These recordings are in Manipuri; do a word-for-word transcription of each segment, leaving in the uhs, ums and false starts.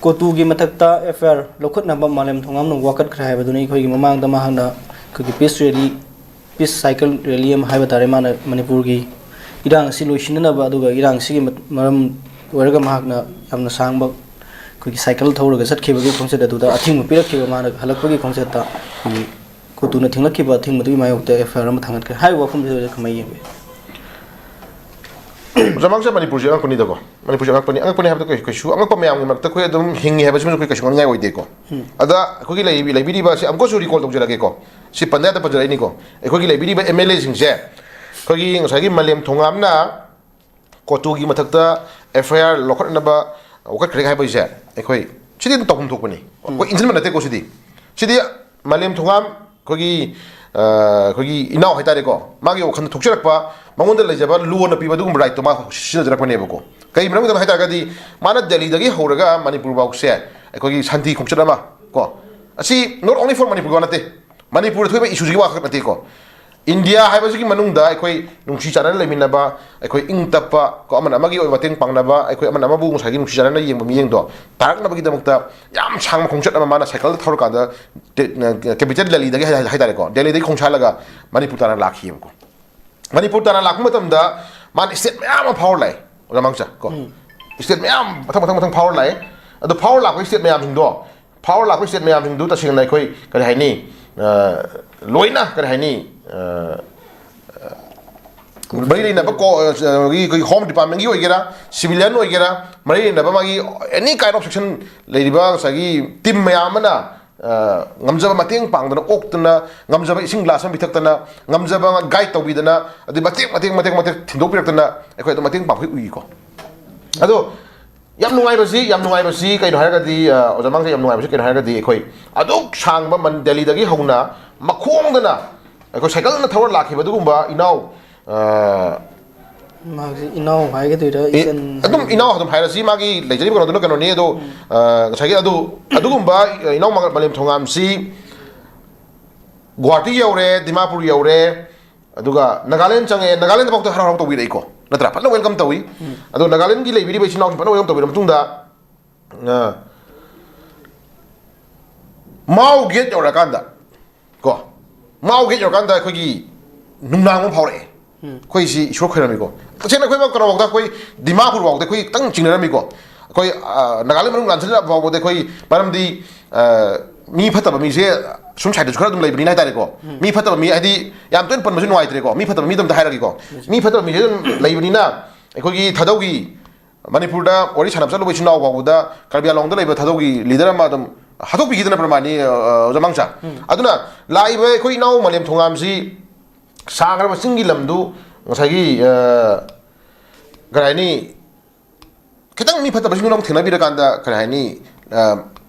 ꯀꯣꯇꯨꯒꯤ ꯃꯊꯛꯇ ꯑꯦꯐ ꯑꯥꯏ ꯑꯥꯔ ꯂꯧꯈꯠꯅꯕ ꯃꯥꯂꯦꯝ ꯊꯣꯡꯉꯥꯝꯅ ꯋꯥꯀꯠꯈ꯭ꯔꯦ ꯍꯥꯏꯕꯗꯨꯅ ꯑꯩꯈꯣꯏꯒꯤ ꯃꯃꯥꯡꯗ ꯃꯍꯥꯛꯅ ꯑꯩꯈꯣꯏꯒꯤ peace rally, peace cycle rally ꯑꯃ ꯍꯥꯏꯕ ꯇꯥꯔꯦ, ꯃꯥꯅ ꯃꯅꯤꯄꯨꯔꯒꯤ ꯏꯔꯥꯡ ꯑꯁꯤ ꯂꯣꯏꯁꯤꯟꯅꯅꯕ, ꯑꯗꯨꯒ ꯏꯔꯥꯡꯁꯤꯒꯤ ꯃꯔꯝ ꯑꯣꯏꯔꯒ ꯃꯍꯥꯛꯅ ꯌꯥꯝꯅ ꯁꯥꯡꯕ ꯑꯩꯈꯣꯏꯒꯤ ꯁꯥꯏꯀꯜ ꯊꯧꯔꯒ ꯆꯠꯈꯤꯕꯒꯤ ꯈꯣꯡꯆꯠ ꯑꯗꯨꯗ ꯑꯊꯤꯡꯕ ꯄꯤꯔꯛꯈꯤꯕ, ꯃꯥꯅ ꯍꯜꯂꯛꯄꯒꯤ ꯈꯣꯡꯆꯠꯇ ꯑꯩꯈꯣꯏꯒꯤ ꯀꯣꯇꯨꯅ ꯊꯤꯡꯂꯛꯈꯤꯕ ꯑꯊꯤꯡꯕꯗꯨꯒꯤ ꯃꯥꯌꯣꯛꯇ ꯑꯦꯐ ꯑꯥꯏ ꯑꯥꯔ ꯑꯃ ꯊꯥꯡꯒꯠꯈ꯭ꯔꯦ꯫ ꯍꯥꯏꯔꯤꯕ ꯋꯥꯐꯝꯁꯤꯗ ꯑꯣꯖꯥ ꯀꯃꯥꯏꯅ ꯌꯦꯡꯕꯤ? ꯑꯣꯖꯥ ꯃꯥꯡꯁꯦ ꯃꯅꯤꯄꯨꯔꯁꯦ ꯑꯉꯛꯄꯅꯤꯗꯀꯣ꯫ ꯃꯅꯤꯄꯨꯔꯁꯦ ꯑꯉꯛꯄꯅꯤ, ꯑꯉꯛꯄꯅꯤ ꯍꯥꯏꯕꯗ ꯀꯩ-, ꯀꯩꯁꯨ ꯑꯉꯛꯄ ꯃꯌꯥꯝꯒꯤ ꯃꯔꯛꯇ ꯑꯩꯈꯣꯏ ꯑꯗꯨꯝ ꯍꯤꯡꯉꯤ ꯍꯥꯏꯕꯁꯤꯃꯁꯨ ꯑꯩꯈꯣꯏ ꯀꯩꯁꯨ ꯉꯛꯅꯤꯡꯉꯥꯏ ꯑꯣꯏꯗꯦꯀꯣ꯫ ꯑꯗ ꯑꯩꯈꯣꯏꯒꯤ ꯂꯩ-, ꯂꯩꯕꯤꯔꯤꯕ ꯑꯁꯤ ꯑꯃꯨꯛꯀꯁꯨ ꯔꯤꯀꯣꯜ ꯇꯧꯖꯔꯛꯀꯦꯀꯣ꯫ ꯁꯤ ꯄꯟꯗ ꯌꯥꯗ ꯄꯟꯖꯔꯛꯏꯅꯤꯀꯣ꯫ ꯑꯩꯈꯣꯏꯒꯤ ꯂꯩꯕꯤꯔꯤꯕ ꯑꯦꯝ ꯑꯦꯜ ꯑꯦꯁꯤꯡꯁꯦ ꯑꯩꯈꯣꯏꯒꯤ ꯉꯁꯥꯏꯒꯤ ꯃꯥꯂꯦꯝ ꯊꯣꯉꯥꯝꯅ ꯀꯣꯇꯨꯒꯤ ꯃꯊꯛꯇ ꯑꯦꯐ ꯑꯥꯏ ꯑꯥꯔ ꯂꯧꯈꯠꯅꯕ ꯂꯧꯈꯠꯈ꯭ꯔꯦ ꯍꯥꯏꯕꯒꯤꯁꯦ ꯑꯩꯈꯣꯏ ꯁꯤꯗꯤ ꯑꯗꯨꯝ ꯇꯧꯐꯝ ꯊꯣꯛꯄꯅꯤ꯫ ꯑꯩꯈꯣꯏ ꯏꯟꯁꯤꯟꯕ ꯅꯠꯇꯦꯀꯣ ꯁꯤꯗꯤ꯫ ꯁꯤꯗꯤ ꯃꯥꯂꯦꯝ ꯊꯣꯉꯥꯝ ꯑꯩꯈꯣꯏꯒꯤ, ꯑ, ꯑꯩꯈꯣꯏꯒꯤ ꯏꯅꯥꯎ ꯍꯥꯏꯇꯥꯔꯦꯀꯣ, ꯃꯥꯒꯤ ꯋꯥꯈꯜꯗ ꯊꯣꯛꯆꯔꯛꯄ, ꯃꯉꯣꯟꯗ ꯂꯩꯖꯕ ꯂꯣꯅ ꯄꯤꯕ ꯑꯗꯨꯒꯨꯝꯕ ꯔꯥꯏꯠꯇꯣ ꯃꯥ ꯁꯤꯖꯤꯟꯅꯖꯔꯛꯄꯅꯦꯕꯀꯣ꯫ ꯀꯩ ꯃꯔꯝꯒꯤꯅꯣ ꯍꯥꯏ ꯇꯥꯔꯒꯗꯤ ꯃꯥꯅ ꯗꯦꯜꯂꯤꯗꯒꯤ ꯍꯧꯔꯒ ꯃꯅꯤꯄꯨꯔ ꯐꯥꯎꯁꯦ ꯑꯩꯈꯣꯏꯒꯤ ꯁꯥꯟꯇꯤ ꯈꯣꯡꯆꯠ ꯑꯃ ꯀꯣ, ꯑꯁꯤ not only for ꯃꯅꯤꯄꯨꯔꯒꯤ ꯋꯥ ꯅꯠꯇꯦ, ꯃꯅꯤꯄꯨꯔꯗ ꯊꯣꯛꯏꯕ ꯏꯁꯨꯁꯤꯒꯤ ꯋꯥ ꯈꯛ ꯅꯠꯇꯦꯀꯣ꯫ ꯏꯟꯗꯤꯌꯥ ꯍꯥꯏꯕꯁꯤꯒꯤ ꯃꯅꯨꯡꯗ ꯑꯩꯈꯣꯏ ꯅꯨꯡꯁꯤ ꯆꯥꯟꯅꯅ ꯂꯩꯃꯤꯟꯅꯕ, ꯑꯩꯈꯣꯏ ꯏꯪ ꯇꯞꯄ ꯀꯣ, ꯑꯃꯅ ꯑꯃꯒꯤ ꯑꯣꯏꯕ ꯃꯇꯦꯡ ꯄꯥꯡꯅꯕ, ꯑꯩꯈꯣꯏ ꯑꯃꯅ ꯑꯃꯕꯨ ꯉꯁꯥꯏꯒꯤ ꯅꯨꯡꯁꯤ ꯆꯥꯟꯅꯅ ꯌꯦꯡꯕ ꯃꯤꯠꯌꯦꯡꯗꯣ ꯇꯥꯔꯛꯅꯕꯒꯤꯗꯃꯛꯇ ꯌꯥꯝ ꯁꯥꯡꯕ ꯈꯣꯡꯆꯠ ꯑꯃ ꯃꯥꯅ ꯁꯥꯏꯀꯜꯗ ꯊꯧꯔꯀꯥꯟꯗ ꯇꯦ-, ꯅ-, ꯀꯦꯄꯤꯇꯦꯜ ꯗꯦꯜꯂꯤꯗꯒꯤ ꯍꯥꯏ-, ꯍꯥꯏ ꯇꯥꯔꯦꯀꯣ, ꯗꯦꯜꯂꯤꯗꯒꯤ ꯈꯣꯡꯁꯥꯜꯂꯒ ꯃꯅꯤꯄꯨꯔ ꯇꯥꯟꯅ ꯂꯥꯛꯈꯤꯑꯕꯀꯣ꯫ ꯃꯅꯤꯄꯨꯔ ꯇꯥꯟꯅ ꯂꯥꯛꯄ ꯃꯇꯝꯗ ꯃꯥꯅ ꯏꯁꯇꯦꯠ ꯃꯌꯥꯝ ꯑꯃ ꯐꯥꯎꯔ ꯂꯥꯛꯑꯦ, ꯑꯣꯖꯥ ꯃꯥꯡꯆꯥ ꯀꯣ꯫ ꯏꯁꯇꯦꯠ ꯃꯌꯥꯝ ꯃꯊꯪ ꯃꯊꯪ ꯃꯊꯪ ꯐꯥꯎꯔ ꯂꯥꯛꯑꯦ꯫ ꯑꯗꯣ ꯐꯥꯎꯔ ꯂꯥꯛꯄ ꯏꯁꯇꯦꯠ ꯃꯌꯥꯝꯁꯤꯡꯗꯣ, ꯐꯥꯎꯔ ꯂꯥꯛꯄ ꯏꯁꯇꯦꯠ ꯃꯌꯥꯝꯁꯤꯡꯗꯨ ꯇꯁꯦꯡꯅ ꯑꯩꯈꯣꯏ ꯀꯔꯤ ꯍꯥꯏꯅꯤ, ꯑ, ꯂꯣꯏꯅ ꯀꯔꯤ ꯍꯥꯏꯅꯤ, ꯑ, ꯃꯔꯤ ꯂꯩꯅꯕ ꯀꯣ-, ꯑ, ꯑꯩꯈꯣꯏꯒꯤ, ꯑꯩꯈꯣꯏꯒꯤ ꯍꯣꯝ ꯗꯤꯄꯥꯔꯠꯃꯦꯟꯒꯤ ꯑꯣꯏꯒꯦꯔꯥ, ꯁꯤꯚꯤꯂꯤꯌꯟ ꯑꯣꯏꯒꯦꯔꯥ, ꯃꯔꯤ ꯂꯩꯅꯕ ꯃꯥꯒꯤ ꯑꯦꯅꯤ ꯀꯥꯏꯟ ꯑꯣꯐ ꯁꯦꯛꯁꯟ ꯂꯩꯔꯤꯕ ꯉꯁꯥꯏꯒꯤ ꯇꯤꯝ ꯃꯌꯥꯝ ꯑꯃꯅ, ꯑ, ꯉꯝꯖꯕ ꯃꯇꯦꯡ ꯄꯥꯡꯗꯅ, ꯑꯣꯛꯇꯅ, ꯉꯝꯖꯕ ꯏꯁꯤꯡ ꯒ꯭ꯂꯥꯁ ꯑꯃ ꯄꯤꯊꯛꯇꯅ, ꯉꯝꯖꯕ ꯒꯥꯏꯗ ꯇꯧꯕꯤꯗꯅ, ꯑꯗꯩ ꯃꯇꯦꯛ ꯃꯇꯦꯛ ꯃꯇꯦꯛ ꯃꯇꯦꯛ ꯊꯤꯟꯗꯣꯛꯄꯤꯔꯛꯇꯅ ꯑꯩꯈꯣꯏ ꯑꯗꯨꯝ ꯃꯇꯦꯡ ꯄꯥꯡꯕ ꯎꯏꯀꯣ꯫ ꯑꯗꯣ ꯌꯥꯝ ꯅꯨꯡꯉꯥꯏꯕꯁꯤ, ꯌꯥꯝ ꯅꯨꯡꯉꯥꯏꯕꯁꯤ ꯀꯩꯅꯣ ꯍꯥꯏꯔꯒꯗꯤ, ꯑ, ꯑꯣꯖꯥ ꯃꯥꯡꯁꯦ ꯌꯥꯝ ꯅꯨꯡꯉꯥꯏꯕꯁꯤ ꯀꯩꯅꯣ ꯍꯥꯏꯔꯒꯗꯤ, ꯑꯩꯈꯣꯏ ꯑꯗꯨꯛ ꯁꯥꯡꯕ ꯃꯟ-, ꯗꯦꯜꯂꯤꯗꯒꯤ ꯍꯧꯅ ꯃꯈꯣꯡꯗꯅ ꯑꯩꯈꯣꯏ ꯁꯥꯏꯀꯜꯅ ꯊꯧꯔ ꯂꯥꯛꯈꯤꯕ ꯑꯗꯨꯒꯨꯝꯕ ꯏꯅꯥꯎ, ꯑ, ꯃꯍꯥꯛꯁꯤ ꯏꯅꯥꯎ ꯍꯥꯏꯒꯗꯣꯏꯔꯥ, ꯑꯦ, ꯏꯆꯟ ꯑꯗꯨꯝ ꯍꯥꯏꯒꯗꯣꯏꯔꯥ? ꯏꯅꯥꯎ ꯑꯗꯨꯝ ꯍꯥꯏꯔꯁꯤ, ꯃꯥꯒꯤ ꯂꯩꯖꯔꯤꯕ ꯀꯩꯅꯣꯗꯨꯅ ꯀꯩꯅꯣꯅꯤ꯫ ꯑꯗꯣ, ꯑ, ꯉꯁꯥꯏꯒꯤ ꯑꯗꯨ, ꯑꯗꯨꯒꯨꯝꯕ ꯏꯅꯥꯎ ꯃꯉꯥꯜ ꯃꯥꯂꯦꯝ ꯊꯣꯉꯥꯝꯁꯤ ꯒꯨꯋꯥꯍꯥꯇꯤ ꯌꯧꯔꯦ, ꯗꯤꯃꯥꯄꯨꯔ ꯌꯧꯔꯦ, ꯑꯗꯨꯒ ꯅꯥꯒꯥꯂꯦꯟ ꯆꯪꯉꯛꯑꯦ, ꯅꯥꯒꯥꯂꯦꯟꯗꯐꯥꯎꯗ ꯍꯔꯥꯎ ꯍꯔꯥꯎ ꯇꯧꯕꯤꯔꯛꯏꯀꯣ, ꯅꯠꯇ꯭ꯔꯥ? ꯐꯖꯅ ꯋꯦꯜꯀꯝ ꯇꯧꯏ꯫ ꯑꯗꯣ ꯅꯥꯒꯥꯂꯦꯟꯒꯤ ꯂꯩꯕꯤꯔꯤꯕ ꯏꯆꯤꯟ ꯏꯅꯥꯎꯁꯤꯡ ꯐꯖꯅ ꯋꯦꯜꯀꯝ ꯇꯧꯕꯤꯔ ꯃꯇꯨꯡꯗ, ꯑ, ꯃꯥꯎ ꯒꯦꯠ ꯌꯧꯔꯀꯥꯟꯗ ꯀꯣ, ꯃꯥꯎ ꯒꯦꯠ ꯌꯧꯔꯀꯥꯟꯗ ꯑꯩꯈꯣꯏꯒꯤ ꯅꯨꯡꯅꯥꯡ ꯑꯃ ꯐꯥꯎꯔꯛꯑꯦ꯫ ꯑꯩꯈꯣꯏꯁꯤ ꯏꯁꯣꯔ ꯈꯣꯏꯔꯝꯃꯤꯀꯣ꯫ ꯇꯁꯦꯡꯅ ꯑꯩꯈꯣꯏ ꯀꯩꯅꯣꯐꯥꯎꯗ, ꯑꯩꯈꯣꯏ ꯗꯤꯃꯥꯄꯨꯔ ꯐꯥꯎꯗ ꯑꯩꯈꯣꯏ ꯈꯤꯇꯪ ꯆꯤꯡꯅꯔꯝꯃꯤꯀꯣ꯫ ꯑꯩꯈꯣꯏ ꯑ, ꯅꯥꯒꯥꯂꯦꯟ ꯃꯅꯨꯡ ꯂꯥꯟꯁꯤꯜꯂꯛꯑ ꯐꯥꯎꯕꯗ ꯑꯩꯈꯣꯏ, ꯃꯔꯝꯗꯤ ꯑ, ꯃꯤ ꯐꯠꯇꯕ ꯃꯤꯁꯦ ꯁꯨꯝ ꯁꯥꯏꯗꯁꯨ ꯈꯔ ꯑꯗꯨꯝ ꯂꯩꯕꯅꯤꯅ ꯍꯥꯏꯇꯥꯔꯦꯀꯣ꯫ ꯃꯤ ꯐꯠꯇꯕ ꯃꯤ ꯍꯥꯏꯗꯤ ꯌꯥꯝ ꯇꯣꯏꯅ ꯄꯟꯕꯁꯨ ꯅꯨꯡꯉꯥꯏꯇ꯭ꯔꯦꯀꯣ꯫ ꯃꯤ ꯐꯠꯇꯕ ꯃꯤꯗꯣ ꯑꯝꯇ ꯍꯥꯏꯔꯒꯦꯀꯣ꯫ ꯃꯤ ꯐꯠꯇꯕ ꯃꯤꯁꯦ ꯑꯗꯨꯝ ꯂꯩꯕꯅꯤꯅ ꯑꯩꯈꯣꯏꯒꯤ ꯊꯥꯗꯧꯒꯤ ꯃꯅꯤꯄꯨꯔꯗ ꯋꯥꯔꯤ ꯁꯥꯟꯅꯕ ꯆꯠꯂꯨꯕ ꯏꯆꯤꯟ ꯏꯅꯥꯎ ꯐꯥꯎꯕꯗ ꯀꯥꯔꯕꯤ ꯑꯪꯂꯣꯡꯗ ꯂꯩꯕ ꯊꯥꯗꯧꯒꯤ ꯂꯤꯗꯔ ꯑꯃ ꯑꯗꯨꯝ ꯍꯥꯠꯇꯣꯛꯄꯤꯈꯤꯗꯅ ꯄ꯭ꯔꯃꯥꯅꯤ, ꯑ, ꯑ, ꯑꯣꯖꯥ ꯃꯥꯡꯆꯥ꯫ ꯑꯗꯨꯅ ꯂꯥꯛꯏꯕ ꯑꯩꯈꯣꯏ ꯏꯅꯥꯎ ꯃꯥꯂꯦꯝ ꯊꯣꯉꯥꯝꯁꯤ ꯁꯥꯈ꯭ꯔꯕ ꯆꯤꯡꯒꯤ ꯂꯝꯗꯨ ꯉꯁꯥꯏꯒꯤ, ꯑ, ꯀꯔꯤ ꯍꯥꯏꯅꯤ, ꯈꯤꯇꯪ ꯃꯤ ꯐꯠꯇꯕꯁꯤꯡꯗꯨꯅ ꯑꯃꯨꯛ ꯊꯦꯡꯅꯕꯤꯔꯀꯥꯟꯗ ꯀꯔꯤ ꯍꯥꯏꯅꯤ, ꯑ,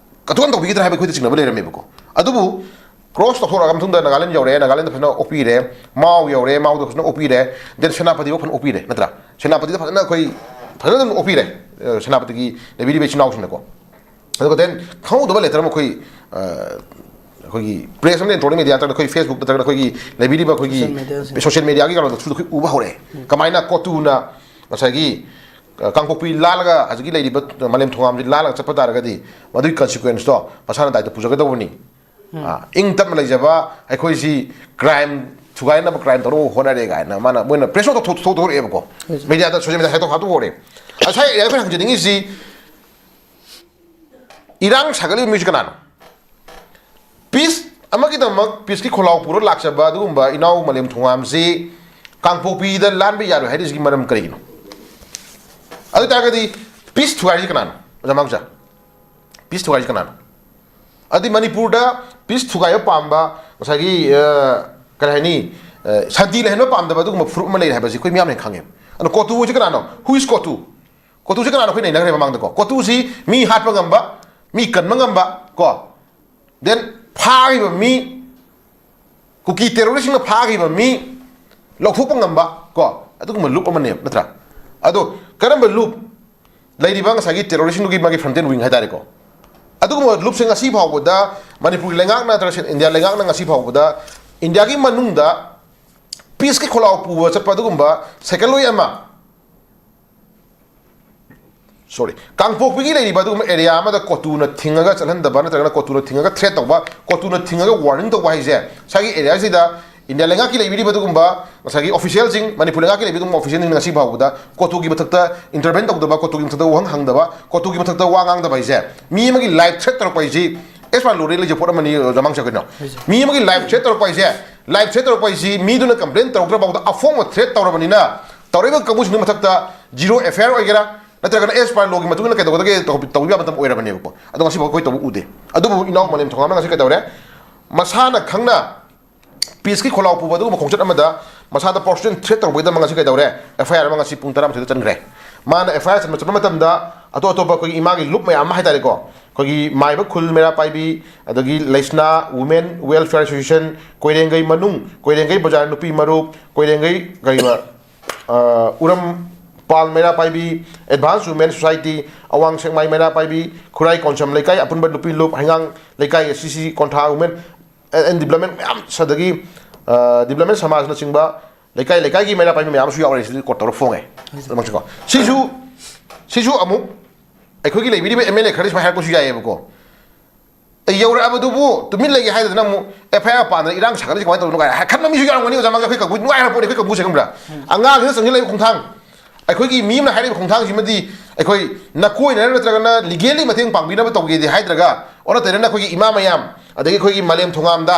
ꯀꯊꯣꯛ ꯇꯧꯕꯤꯒꯗ꯭ꯔꯥ ꯍꯥꯏꯕ ꯑꯩꯈꯣꯏꯗ ꯆꯤꯡꯅꯕ ꯂꯩꯔꯝꯃꯦꯕꯀꯣ꯫ ꯑꯗꯨꯕꯨ ꯀ꯭ꯔꯣꯁ ꯇꯧꯊꯣꯔꯛꯑ ꯃꯇꯨꯡꯗ ꯅꯥꯒꯥꯂꯦꯟ ꯌꯧꯔꯦ, ꯅꯥꯒꯥꯂꯦꯟꯗ ꯐꯖꯅ ꯑꯣꯛꯄꯤꯔꯦ, ꯃꯥꯎ ꯌꯧꯔꯦ, ꯃꯥꯎꯗ ꯐꯖꯅ ꯑꯣꯛꯄꯤꯔꯦ, ꯗꯦꯟ ꯁꯦꯅꯥꯄꯇꯤꯐꯥꯎ ꯐꯖꯅ ꯑꯣꯛꯄꯤꯔꯦ, ꯅꯠꯇ꯭ꯔꯥ? ꯁꯦꯅꯥꯄꯇꯤꯗ ꯐꯖꯅ ꯑꯩꯈꯣꯏ ꯐꯖꯅ ꯑꯗꯨꯝ ꯑꯣꯛꯄꯤꯔꯦ, ꯑ, ꯁꯦꯅꯥꯄꯇꯤꯒꯤ ꯂꯩꯕꯤꯔꯤꯕ ꯏꯆꯤꯟ ꯏꯅꯥꯎꯁꯤꯡꯅꯀꯣ꯫ ꯑꯗꯨꯒ ꯗꯦꯟ ꯈꯪꯍꯧꯗꯕ ꯂꯦꯇꯔ ꯑꯃ ꯑꯩꯈꯣꯏ, ꯑ, ꯑꯩꯈꯣꯏꯒꯤ ꯄ꯭ꯔꯦꯁ ꯑꯃꯗꯤ ꯏꯂꯦꯛꯇ꯭ꯔꯣꯅꯤꯛ ꯃꯦꯗꯤꯌꯥ ꯅꯠꯇ꯭ꯔꯒ ꯑꯩꯈꯣꯏ Facebook ꯅꯠꯇ꯭ꯔꯒ ꯑꯩꯈꯣꯏꯒꯤ ꯂꯩꯕꯤꯔꯤꯕ ꯑꯩꯈꯣꯏꯒꯤ ꯁꯣꯁꯤꯌꯦꯜ ꯃꯦꯗꯤꯌꯥꯁꯤꯡ, ꯁꯣꯁꯤꯌꯦꯜ ꯃꯦꯗꯤꯌꯥꯒꯤ ꯀꯩꯅꯣꯗ ꯊ꯭ꯔꯨꯗ ꯑꯩꯈꯣꯏ ꯎꯕ ꯍꯧꯔꯛꯑꯦ꯫ ꯀꯃꯥꯏꯅ ꯀꯣꯇꯨꯅ ꯉꯁꯥꯏꯒꯤ, ꯑ, ꯀꯥꯡꯄꯣꯛꯄꯤ ꯂꯥꯜꯂꯒ ꯍꯧꯖꯤꯛꯀꯤ ꯂꯩꯔꯤꯕ ꯃꯥꯂꯦꯝ ꯊꯣꯉꯥꯝꯁꯤ ꯂꯥꯜꯂꯒ ꯆꯠꯄ ꯇꯥꯔꯒꯗꯤ ꯃꯗꯨꯒꯤ ꯀꯟꯁꯤꯀ꯭ꯋꯦꯟꯁꯇꯣ ꯃꯁꯥꯅ ꯗꯥꯏꯇ ꯄꯨꯖꯒꯗꯧꯕꯅꯤ꯫ ꯑ, ꯏꯪ ꯇꯞꯅ ꯂꯩꯖꯕ ꯑꯩꯈꯣꯏꯁꯤ ꯀ꯭ꯔꯥꯏꯝ ꯊꯨꯒꯥꯏꯅꯕ, ꯀ꯭ꯔꯥꯏꯝ ꯇꯧꯅꯕ ꯍꯣꯠꯅꯔꯦ ꯀꯥꯏꯅ ꯃꯥꯅ, ꯃꯣꯏꯅ ꯄ꯭ꯔꯦꯁ ꯅꯣꯠ ꯊꯣꯛ-, ꯊꯣꯛ-, ꯊꯣꯛꯇꯣꯔꯛꯑꯦꯕꯀꯣ꯫ ꯃꯦꯗꯤꯌꯥꯗ, ꯁꯣꯁꯤꯌꯦꯜ ꯃꯦꯗꯤꯌꯥ ꯍꯦꯛꯇ ꯍꯥꯞꯇꯣꯛꯍꯧꯔꯦ꯫ ꯉꯁꯥꯏ ꯑꯩꯈꯣꯏꯅ ꯍꯪꯖꯅꯤꯡꯉꯤꯁꯤ, ꯏꯔꯥꯡ ꯁꯥꯒꯠꯂꯤꯕ ꯃꯤꯁꯤ ꯀꯅꯥꯅꯣ? ꯄꯤꯁ ꯑꯃꯒꯤꯗꯃꯛ ꯄꯤꯁꯀꯤ ꯈꯣꯜꯂꯥꯎ ꯄꯨꯔ ꯂꯥꯛꯆꯕ ꯑꯗꯨꯒꯨꯝꯕ ꯏꯅꯥꯎ ꯃꯥꯂꯦꯝ ꯊꯣꯉꯥꯝꯁꯤ ꯀꯥꯡꯄꯣꯛꯄꯤꯗ ꯂꯥꯟꯕ ꯌꯥꯔꯣꯏ ꯍꯥꯏꯔꯤꯁꯤꯒꯤ ꯃꯔꯝ ꯀꯔꯤꯒꯤꯅꯣ? ꯑꯗꯨ ꯑꯣꯏꯇꯥꯔꯒꯗꯤ ꯄꯤꯁ ꯊꯨꯒꯥꯏꯔꯤꯁꯤ ꯀꯅꯥꯅꯣ, ꯑꯣꯖꯥ ꯃꯥꯡꯆꯥ? ꯄꯤꯁ ꯊꯨꯒꯥꯏꯔꯤꯁꯤ ꯀꯅꯥꯅꯣ? ꯑꯗꯨꯗꯤ ꯃꯅꯤꯄꯨꯔꯗ ꯄꯤꯁ ꯊꯨꯒꯥꯏꯕ ꯄꯥꯝꯕ, ꯉꯁꯥꯏꯒꯤ, ꯑ, ꯀꯔꯤ ꯍꯥꯏꯅꯤ, ꯑ, ꯁꯥꯟꯇꯤ ꯂꯩꯍꯟꯕ ꯄꯥꯝꯗꯕ ꯑꯗꯨꯒꯨꯝꯕ ꯐꯨꯔꯨꯞ ꯑꯃ ꯂꯩꯔꯦ ꯍꯥꯏꯕꯁꯤ ꯑꯩꯈꯣꯏ ꯃꯤꯌꯥꯝꯅ ꯈꯪꯉꯦ꯫ ꯑꯗꯣ ꯀꯣꯇꯨ ꯍꯥꯏꯁꯤ ꯀꯅꯥꯅꯣ? Who is ꯀꯣꯇꯨ? ꯀꯣꯇꯨꯁꯤ ꯀꯅꯥꯅꯣ? ꯑꯩꯈꯣꯏ ꯅꯩꯅꯈ꯭ꯔꯦ ꯃꯃꯥꯡꯗꯀꯣ꯫ ꯀꯣꯇꯨꯁꯤ ꯃꯤ ꯍꯥꯠꯄ ꯉꯝꯕ, ꯃꯤ ꯀꯟꯕ ꯉꯝꯕ ꯀꯣ, ꯗꯦꯟ ꯐꯥꯈꯤꯕ ꯃꯤ, ꯀꯨꯀꯤ ꯇꯦꯔꯣꯔꯤꯁꯁꯤꯡꯅ ꯐꯥꯈꯤꯕ ꯃꯤ ꯂꯧꯊꯣꯛꯄ ꯉꯝꯕ ꯀꯣ, ꯑꯗꯨꯒꯨꯝꯕ ꯂꯨꯞ ꯑꯃꯅꯦꯕ, ꯅꯠꯇ꯭ꯔꯥ? ꯑꯗꯣ ꯀꯔꯝꯕ ꯂꯨꯞ? ꯂꯩꯔꯤꯕ ꯉꯁꯥꯏꯒꯤ ꯇꯦꯔꯣꯔꯤꯁꯁꯤꯡꯗꯨꯒꯤ ꯃꯥꯒꯤ ꯐ꯭ꯔꯟꯇꯦꯟ ꯋꯤꯡ ꯍꯥꯏꯇꯥꯔꯦꯀꯣ꯫ ꯑꯗꯨꯒꯨꯝꯕ ꯂꯨꯞꯁꯦ ꯉꯁꯤ ꯐꯥꯎꯕꯗ ꯃꯅꯤꯄꯨꯔꯒꯤ ꯂꯩꯉꯥꯛꯅ ꯅꯠꯇ꯭ꯔꯒ ꯏꯟꯗꯤꯌꯥ ꯂꯩꯉꯥꯛꯅ ꯉꯁꯤ ꯐꯥꯎꯕꯗ ꯏꯟꯗꯤꯌꯥꯒꯤ ꯃꯅꯨꯡꯗ ꯄꯤꯁꯀꯤ ꯈꯣꯜꯂꯥꯎ ꯄꯨꯕ ꯆꯠꯄ ꯑꯗꯨꯒꯨꯝꯕ ꯁꯦꯀꯦꯟ ꯂꯣꯏ ꯑꯃ ꯁꯣꯔꯤ, ꯀꯥꯡꯄꯣꯛꯄꯤꯒꯤ ꯂꯩꯔꯤꯕ ꯑꯗꯨꯒꯨꯝꯕ ꯑꯦꯔꯤꯌꯥ ꯑꯃꯗ ꯀꯣꯇꯨꯅ ꯊꯤꯡꯉꯒ ꯆꯠꯍꯟꯗꯕ ꯅꯠꯇ꯭ꯔꯒꯅ ꯀꯣꯇꯨꯅ ꯊꯤꯡꯉꯒ ꯊ꯭ꯔꯦꯠ ꯇꯧꯕ, ꯀꯣꯇꯨꯅ ꯊꯤꯡꯉꯒ ꯋꯥꯔꯅꯤꯡ ꯇꯧꯕ ꯍꯥꯏꯁꯦ, ꯉꯁꯥꯏꯒꯤ ꯑꯦꯔꯤꯌꯥꯁꯤꯗ ꯏꯟꯗꯤꯌꯥ ꯂꯩꯉꯥꯛꯀꯤ ꯂꯩꯕꯤꯔꯤꯕ ꯑꯗꯨꯒꯨꯝꯕ ꯉꯁꯥꯏꯒꯤ ꯑꯣꯐꯤꯁꯤꯌꯦꯜꯁꯤꯡ, ꯃꯅꯤꯄꯨꯔ ꯂꯩꯉꯥꯛꯀꯤ ꯂꯩꯕꯤꯔꯤꯕ ꯑꯗꯨꯒꯨꯝꯕ ꯑꯣꯐꯤꯁꯤꯌꯦꯜꯁꯤꯡ ꯉꯁꯤ ꯐꯥꯎꯕꯗ ꯀꯣꯇꯨꯒꯤ ꯃꯊꯛꯇ ꯏꯟꯇꯔꯚꯦꯟ ꯇꯧꯗꯕ, ꯀꯣꯇꯨꯒꯤ ꯃꯊꯛꯇ ꯋꯥꯍꯪ ꯍꯪꯗꯕ, ꯀꯣꯇꯨꯒꯤ ꯃꯊꯛꯇ ꯋꯥ ꯉꯥꯡꯗꯕ ꯍꯥꯏꯁꯦ, ꯃꯤ ꯑꯃꯒꯤ ꯂꯥꯏꯐ ꯊ꯭ꯔꯦꯠ ꯇꯧꯔꯛꯄ ꯍꯥꯏꯁꯤ ꯑꯦꯁ ꯄꯥ ꯂꯣꯗ ꯂꯩꯖ ꯄꯣꯠ ꯑꯃꯅꯤ, ꯖꯃꯥꯡꯁꯦ ꯀꯩꯅꯣ? ꯃꯤ ꯑꯃꯒꯤ ꯂꯥꯏꯐ ꯊ꯭ꯔꯦꯠ ꯇꯧꯔꯛꯄ ꯍꯥꯏꯁꯦ, ꯂꯥꯏꯐ ꯊ꯭ꯔꯦꯠ ꯇꯧꯔꯛꯄ ꯍꯥꯏꯁꯤ ꯃꯤꯗꯨꯅ ꯀꯝꯄ꯭ꯂꯦꯟ ꯇꯧꯔꯛꯇ꯭ꯔ ꯐꯥꯎꯗ ꯑꯐꯣꯡꯕ ꯊ꯭ꯔꯦꯠ ꯇꯧꯔꯕꯅꯤꯅ, ꯇꯧꯔꯛꯏꯕ ꯀꯥꯡꯕꯨꯁꯤꯡꯗꯨꯒꯤ ꯃꯊꯛꯇ ꯖꯤꯔꯣ ꯑꯦꯐ ꯑꯥꯏ ꯑꯥꯔ ꯑꯣꯏꯒꯦꯔꯥ, ꯅꯠꯇ꯭ꯔꯒꯅ ꯑꯦꯁ ꯄꯥ ꯂꯣꯒꯤ ꯃꯇꯨꯡ ꯏꯟꯅ ꯀꯩꯗꯧꯒꯗꯒꯦ ꯇꯧ-, ꯇꯧꯕ ꯌꯥꯕ ꯃꯇꯝ ꯑꯣꯏꯔꯕꯅꯦꯕꯀꯣ꯫ ꯑꯗꯣ ꯉꯁꯤꯐꯥꯎ ꯑꯩꯈꯣꯏ ꯇꯧꯕ ꯎꯗꯦ꯫ ꯑꯗꯨꯕꯨ ꯏꯅꯥꯎ ꯃꯥꯂꯦꯝ ꯊꯣꯉꯥꯝꯅ ꯉꯁꯤ ꯀꯩꯗꯧꯔꯦ? ꯃꯁꯥꯅ ꯈꯪꯅ ꯄꯤꯁꯀꯤ ꯈꯣꯜꯂꯥꯎ ꯄꯨꯕ ꯑꯗꯨꯒꯨꯝꯕ ꯈꯣꯡꯆꯠ ꯑꯃꯗ ꯃꯁꯥꯗ ꯄꯔꯁꯣꯅꯦꯜ ꯊ꯭ꯔꯦꯠ ꯇꯧꯔꯛꯄꯒꯤꯗꯃꯛ ꯉꯁꯤ ꯀꯩꯗꯧꯔꯦ? ꯑꯦꯐ ꯑꯥꯏ ꯑꯥꯔ ꯑꯃ ꯉꯁꯤ ꯄꯨꯡ ꯇꯔꯥꯃꯥꯊꯣꯏꯗ ꯆꯟꯈ꯭ꯔꯦ꯫ ꯃꯥꯅ ꯑꯦꯐ ꯑꯥꯏ ꯑꯥꯔ ꯆꯟꯕ, ꯆꯟꯕ ꯃꯇꯝꯗ ꯑꯇꯣꯞ ꯑꯇꯣꯞꯄ ꯑꯩꯈꯣꯏꯒꯤ ꯏꯃꯥꯒꯤ ꯂꯨꯞ ꯃꯌꯥꯝ ꯑꯃ ꯍꯥꯏꯇꯥꯔꯦꯀꯣ, ꯑꯩꯈꯣꯏꯒꯤ ꯃꯥꯏꯕ ꯈꯨꯜ ꯃꯩꯔꯥ ꯄꯥꯏꯕꯤ, ꯑꯗꯒꯤ ꯂꯩꯁꯅꯥ ꯋꯨꯃꯦꯟ ꯋꯦꯜꯐꯤꯌꯔ ꯑꯦꯁꯣꯁꯤꯌꯦꯁꯟ, ꯀꯣꯏꯔꯦꯡꯒꯩ ꯃꯅꯨꯡ, ꯀꯣꯏꯔꯦꯡꯒꯩ ꯕꯖꯥꯔ ꯅꯨꯄꯤ ꯃꯔꯨꯞ, ꯀꯣꯏꯔꯦꯡꯒꯩ ꯀꯔꯤꯕ, ꯑ, ꯎꯔꯝꯄꯥꯜ ꯃꯩꯔꯥ ꯄꯥꯏꯕꯤ, ꯑꯦꯗꯚꯥꯟꯁ ꯋꯨꯃꯦꯟ ꯁꯣꯁꯥꯏꯇꯤ, ꯑꯋꯥꯡ ꯁꯦꯛꯃꯥꯏ ꯃꯩꯔꯥ ꯄꯥꯏꯕꯤ, ꯈꯨꯔꯥꯏ ꯀꯣꯟꯁꯝ ꯂꯩꯀꯥꯏ ꯑꯄꯨꯟꯕ ꯅꯨꯄꯤ ꯂꯨꯞ, ꯍꯩꯉꯥꯡ ꯂꯩꯀꯥꯏ ꯑꯦꯁ ꯁꯤ ꯁꯤ, ꯀꯣꯟꯊꯥ ꯋꯨꯃꯦꯟ ꯑꯦꯟ ꯗꯤꯕ꯭ꯂꯞꯃꯦꯟ ꯃꯌꯥꯝ, ꯑꯗꯒꯤ, ꯑ, ꯗꯤꯕ꯭ꯂꯞꯃꯦꯟ ꯁꯃꯥꯖꯅꯆꯤꯡꯕ, ꯂꯩꯀꯥꯏ ꯂꯩꯀꯥꯏꯒꯤ ꯃꯩꯔꯥ ꯄꯥꯏꯕꯤ ꯃꯌꯥꯝ ꯑꯃꯁꯨ ꯌꯥꯎꯔꯦ ꯁꯤꯗꯤ ꯀꯣꯠ ꯇꯧꯔ ꯐꯣꯡꯉꯦ꯫ ꯑꯗꯨꯃꯛꯁꯨꯀꯣ꯫ ꯁꯤꯁꯨ, ꯁꯤꯁꯨ ꯑꯃꯨꯛ ꯑꯩꯈꯣꯏꯒꯤ ꯂꯩꯕꯤꯔꯤꯕ ꯑꯦꯝ ꯑꯦꯜ ꯑꯦ ꯈꯔꯗꯤ ꯁꯨꯃꯥꯏꯅ ꯍꯥꯏꯔꯛꯄꯁꯨ ꯌꯥꯏꯑꯕꯀꯣ꯫ ꯑꯩ ꯌꯧꯔꯛꯑꯕꯗꯨꯕꯨ ꯇꯨꯃꯤꯟ ꯂꯩꯒꯦ ꯍꯥꯏꯗꯅ ꯑꯃꯨꯛ ꯑꯦꯐ ꯑꯥꯏ ꯑꯥꯔ ꯄꯥꯟꯗꯅ ꯏꯔꯥꯡ ꯁꯥꯒꯠꯂꯤꯁꯤ ꯀꯃꯥꯏꯅ ꯇꯧꯕꯅꯣ ꯀꯥꯏꯅ ꯈꯟꯕ ꯃꯤꯁꯨ ꯌꯥꯎꯔꯝꯒꯅꯤ꯫ ꯑꯣꯖꯥ ꯃꯥꯡꯖꯧ, ꯑꯩꯈꯣꯏ ꯀꯥꯡꯕꯨ ꯅꯨꯡꯉꯥꯏꯔ ꯄꯣꯠꯅꯤ, ꯑꯩꯈꯣꯏ ꯀꯥꯡꯕꯨꯁꯦ ꯈꯪꯕ꯭ꯔꯥ? ꯑꯉꯥꯡꯁꯤꯅ ꯆꯪꯁꯤꯜꯂꯛꯏꯕ ꯈꯣꯡꯊꯥꯡ, ꯑꯩꯈꯣꯏꯒꯤ ꯃꯤ ꯑꯃꯅ ꯍꯥꯏꯔꯛꯏꯕ ꯈꯣꯡꯊꯥꯡꯁꯤꯃꯗꯤ ꯑꯩꯈꯣꯏ ꯅꯀꯣꯏꯅꯅ ꯅꯠꯇ꯭ꯔꯒꯅ ꯂꯤꯒꯦꯜꯂꯤ ꯃꯇꯦꯡ ꯄꯥꯡꯕꯤꯅꯕ ꯇꯧꯒꯦꯗꯤ ꯍꯥꯏꯗ꯭ꯔꯒ, ꯑꯣꯟꯅ ꯇꯩꯅꯅ ꯑꯩꯈꯣꯏꯒꯤ ꯏꯃꯥ ꯃꯌꯥꯝ, ꯑꯗꯒꯤ ꯑꯩꯈꯣꯏꯒꯤ ꯃꯥꯂꯦꯝ ꯊꯣꯉꯥꯝꯗ,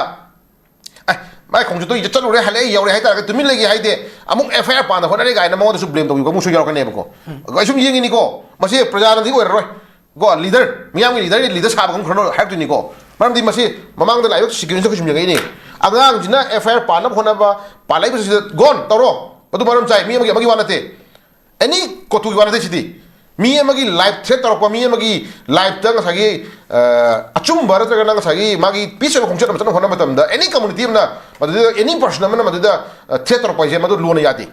ꯑꯦ, ꯃꯥꯏ ꯈꯣꯡꯆꯠꯇꯣ ꯆꯠꯂꯨꯔꯦ, ꯍꯜꯂꯛꯑꯦ, ꯌꯧꯔꯦ ꯍꯥꯏꯇꯥꯔꯒ ꯇꯨꯃꯤꯟ ꯂꯩꯒꯦ ꯍꯥꯏꯗꯦ, ꯑꯃꯨꯛ ꯑꯦꯐ ꯑꯥꯏ ꯑꯥꯔ ꯄꯥꯟꯗ ꯍꯣꯠꯅꯔꯦ ꯀꯥꯏꯅ ꯃꯉꯣꯟꯗꯁꯨ ꯕ꯭ꯂꯦꯝ ꯇꯧꯕꯤꯕ ꯀꯥꯡꯕꯨꯁꯨ ꯌꯥꯎꯔꯛꯀꯅꯦꯕꯀꯣ꯫ ꯑꯩ ꯁꯨꯝ ꯌꯦꯡꯉꯤꯅꯤꯀꯣ, ꯃꯁꯤ ꯄ꯭ꯔꯖꯥꯅꯗꯤ ꯑꯣꯏꯔꯔꯣꯏ꯫ ꯀꯣ, ꯂꯤꯗꯔ, ꯃꯤꯌꯥꯝꯒꯤ ꯂꯤꯗꯔ, ꯂꯤꯗꯔ ꯁꯥꯕ ꯀꯥꯡꯕꯨ ꯈꯔꯅ ꯍꯥꯏꯔꯛꯇꯣꯏꯅꯤꯀꯣ꯫ ꯃꯔꯝꯗꯤ ꯃꯁꯤ ꯃꯃꯥꯡꯗ ꯂꯥꯛꯏꯕ ꯁꯤꯀ꯭ꯋꯦꯟꯁꯇ ꯑꯩꯈꯣꯏ ꯁꯨꯝ ꯌꯦꯡꯉꯛꯏꯅꯦ꯫ ꯑꯉꯥꯡꯁꯤꯅ ꯑꯦꯐ ꯑꯥꯏ ꯑꯥꯔ ꯄꯥꯟꯅꯕ ꯍꯣꯠꯅꯕ, ꯄꯥꯜꯂꯛꯏꯕꯁꯤꯗ ꯒꯣꯟ ꯇꯧꯔꯣ, ꯃꯗꯨ ꯃꯔꯝ ꯆꯥꯏ, ꯃꯤ ꯑꯃꯒꯤ, ꯑꯃꯒꯤ ꯋꯥ ꯅꯠꯇꯦ꯫ ꯑꯦꯅꯤ ꯀꯣꯇꯨꯒꯤ ꯋꯥ ꯅꯠꯇꯦ ꯁꯤꯗꯤ꯫ ꯃꯤ ꯑꯃꯒꯤ ꯂꯥꯏꯐ ꯊ꯭ꯔꯦꯠ ꯇꯧꯔꯛꯄ, ꯃꯤ ꯑꯃꯒꯤ ꯂꯥꯏꯐꯇ ꯉꯁꯥꯏꯒꯤ, ꯑ, ꯑꯆꯨꯝꯕ ꯅꯠꯇ꯭ꯔꯒꯅ ꯉꯁꯥꯏꯒꯤ ꯃꯥꯒꯤ ꯄꯤꯁ ꯑꯣꯏꯕ ꯈꯣꯡꯆꯠ ꯑꯃ ꯆꯠꯅꯕ ꯍꯣꯠꯅꯕ ꯃꯇꯝꯗ, ꯑꯦꯅꯤ ꯀꯝꯃꯨꯅꯤꯇꯤ ꯑꯃꯅ ꯃꯗꯨꯗ, ꯑꯦꯅꯤ ꯄꯔꯁꯟ ꯑꯃꯅ ꯃꯗꯨꯗ, ꯑ, ꯊ꯭ꯔꯦꯠ ꯇꯧꯔꯛꯄ ꯍꯥꯏꯁꯦ ꯃꯗꯨ ꯂꯣꯟꯅ ꯌꯥꯗꯦ꯫